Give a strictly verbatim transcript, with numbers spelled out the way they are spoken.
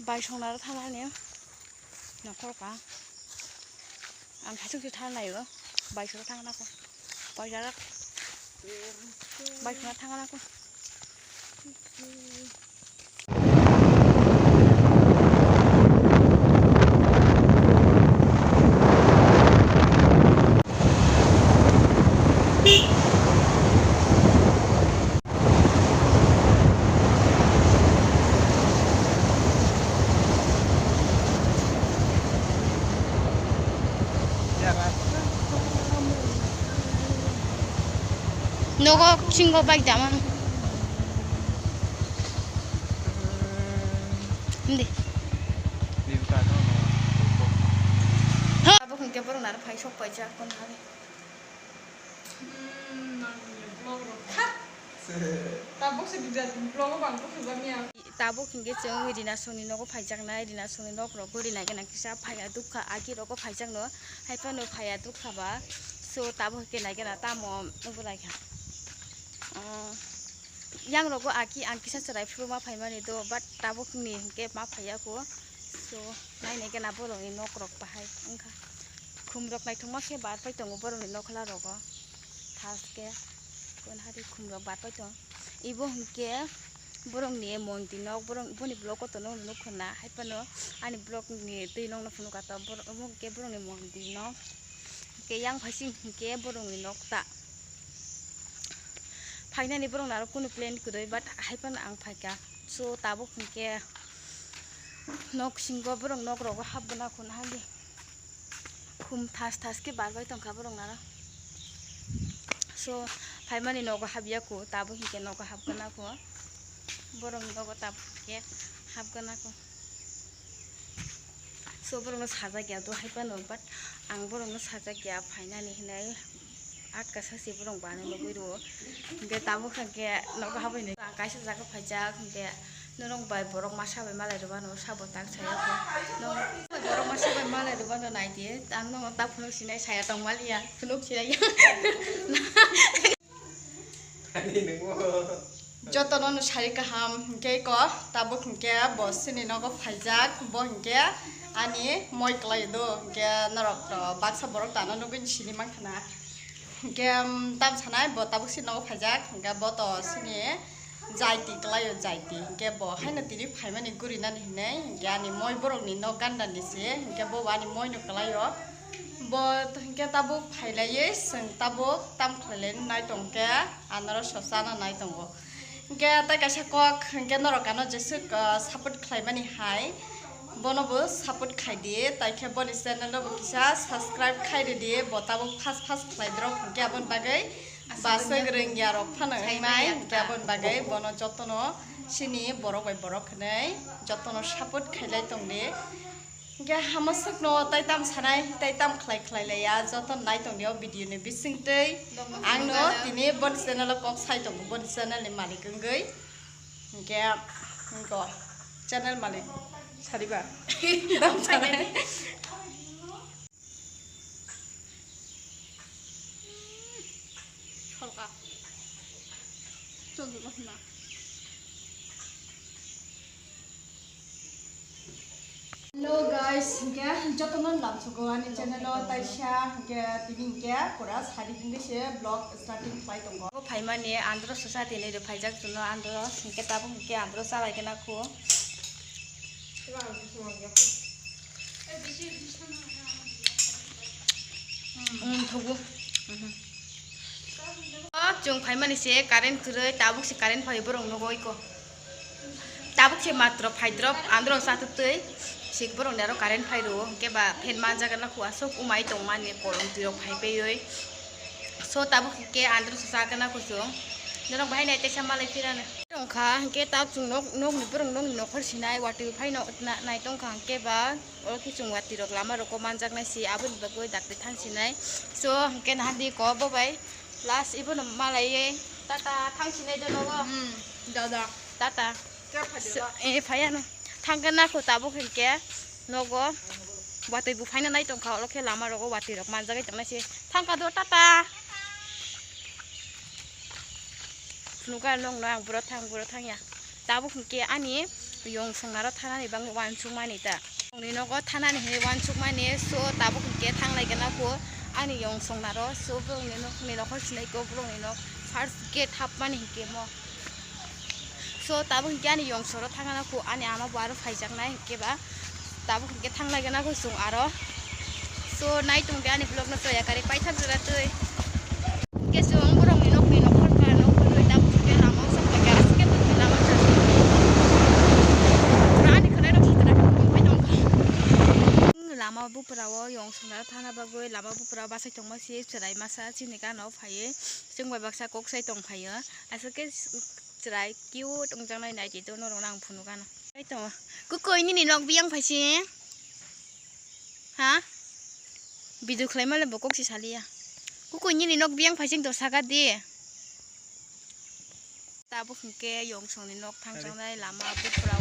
Bai songna ro thana ni nongkhor ka. Ang thasuk se thana nai o. Bai songna thangna ko. Bai jarak. Bai songna thangna ko. Nogo singo bike dama. Hindi. Abo hwnkhe borok naro phai sok paijak kono hari. Hmm, nang ni vlog rok kha. Tabuk se bijak vlog o bang ko hwbang ya. Tabuk hwnkhe chwng Rina songni nogo phaijaknai, Rina songni nok rogo Rina gana kisa phaiya dukha, agi rogo phaijakno, hai phano phaiya dukha ba. So tabuk hwnkhe nai gana tamo wngbo lai kha. Ah, yang rogo agi ang kisa chwrai phuru ma phaimani do, but tabuk ni hwnkhe ma phaiya kho. So nainai gana borokni nok rok bahai wngkha. Khum rok naithokma khe barpai tongo borokni nokhla rogo. Thas khe kon hari khum rok barpai tong. Ibo hwnkhe borokni mondi nok, borok, boni vlog o tono nukho na, hai phano ani vlog ni twi nokno phunukha to, borok, omo hwnkhe borokni mondi nok. Hwnkhe yang phaising hwnkhe borokni nok ta. Phainani borok naro kunu plan kwrwi, but hai phano ang phaikha. So tabuk hwnkhe nok singo borok nok rogo hapgwna khun hadi. Khum thas thas khe barbai tongkha borok naro. So phaimani nogo hapya kho, tabuk hwnkhe nogo hapgwna kho. Borok nogo tabuk hwnkhe hapgwna kho. So borokno sajak ya do hai phano, but ang borokno sajak ya phainani hinwi atka sasi borok bana nugwi rwo. Hwnkhe tabuk hwnkhe nogo habai nai ang kaisa jaga phaijak hwnkhe norok bai borok masa bai malai rwbano sabo tak saya kho. Norok bai borok masa bai malai rwbano naidi, ang nono ta phunuk sinai saya tong maliya, phunuk sinai. Jotono no sari kaham hwnkhe ko tabuk hwnkhe bo chini nogo phaijak, bo hwnkhe ani moi kwlai do, hwnkhe norok to baksa borok tano nugwi sini mankha na. Hwnkhe, um, tam sanai bo tabuk chini nogo phaijak, hwnkhe bo to chini jaiti kwlai o, jaiti, hwnkhe bo haino tini phaimani gurinani hinwi, hwnkhe ani moi borokni nok gandani se, hwnkhe bo ani moi no kwlai o. Bo hwnkhe tabuk phailaiwi chwng tabuk tam khlailai nai tongkhe, anoro so chana nai tongo. Hwnkhe tei kaisa kok hwnkhe norok ano jeswk, ah, support khlaimani hai, bono bo support khaidi, tei khe boni channel no bo kisa subscribe khairidi, bo tabuk first first khlaidrop hwnkhe aboni bagwi baswk rwngya rok phano wngnai, hwnkhe aboni bagwi bono jotono chini borok bai borok hwnwi jotono support khailai tongdi. Hwnkhe hamaswkno tai tam sanai, tai tam khlai khlai laiya, joto nai tongdi o video ni bisingtwi. Ang no tini boni channel o kok sai tongo, boni channel ni malik wngwi. Hwnkhe, hwnkhe channel malik sariba. Tam sanai. Sorka. Chol, chol, chol. Hello guys, hwnkhe jotono lamsogo ani channel o taisa hwnkhe tini hwnkhe pura sari hwnkhe se vlog starting khlai tongo. Bo phaimani andro society ni rw phaijak chuno andro hwnkhe tabuk hwnkhe andro chalai gana kho. Hmm, thugo. Mhm. O, chwng phaimani se current kwrwi, tabuk se current phai borok nogo iko. Tabuk se matro phaidrop, andro chatutwi sik borok ni aro current phai rwo, hwnkhe ba fan manjak na kho aswk umai tongmani kolom twi rok phai paiwi. So tabuk hwnkhe andro se chakhe na kho chwng. Norok bahai nai teisa malai phirano. Wngkha hwnkhe tabuk chwng nok, nokni borok nokni nokhor sinai watwi phai no na-, nai tongkha hwnkhe ba oro khe chwng watwi rok lama rogo manjaknai se aboni bagwi dakti thang sinai. So hwnkhe nahadi ko bo bai last ibono malaiwi tata thang sinai do nogo. Hmm, dada. Tata. Khe phai de So, ba? Eh, phaiya no. Thangkhe nakho tabuk hwnkhe nogo watwi bo phaina nai tongkha, oro khe lama rogo watwi rok manjagwi tongnai se. Thangkha do, tata. Phunukha nokno ang buro thang, buro thangya. Tabuk hwnkhe ani Yong songnaro thanani bangwi uansukmani ta. Borokni nogo thanani hinwi uansukmani, so tabuk hinkhe thanglai gana kho ani yong songnaro, so borokni nokni nokhor sinai kho, borokni nok first gate hapmani hinkhe mo. So tabuk hinkhe ani yong soro thangna kho, ani ama bo aro phaijaknai hinkhe ba tabuk hinkhe thanglai gana kho chwng aro. So nai tongdi ani vlog no choya kari paithak jora twi. Kesung borokni nokni nokhor ka, nokhor bai tabuk khe lama o sok kha, aswk khe tongwi lama chajak. Pura ani khwnai rok sitra khe tongwi tongkha. Lama bupra o yong songna thana bagwi lama bupra o bachai tongma si chwrai masa chini gana o phaiwi chwng bai baksa kok sai tong phaio. Aswk khe chwrai cute wngjaknai naitwi to norok no ang phunuk gana. Bai tongo. Kukui nini nok biyang phaising? Ha? Video khlaima le bo kok si saliya. Kukui nini nok biyang phaising to saka di. Tabuk hinkhe yong songni nok thangjaknai lama bupra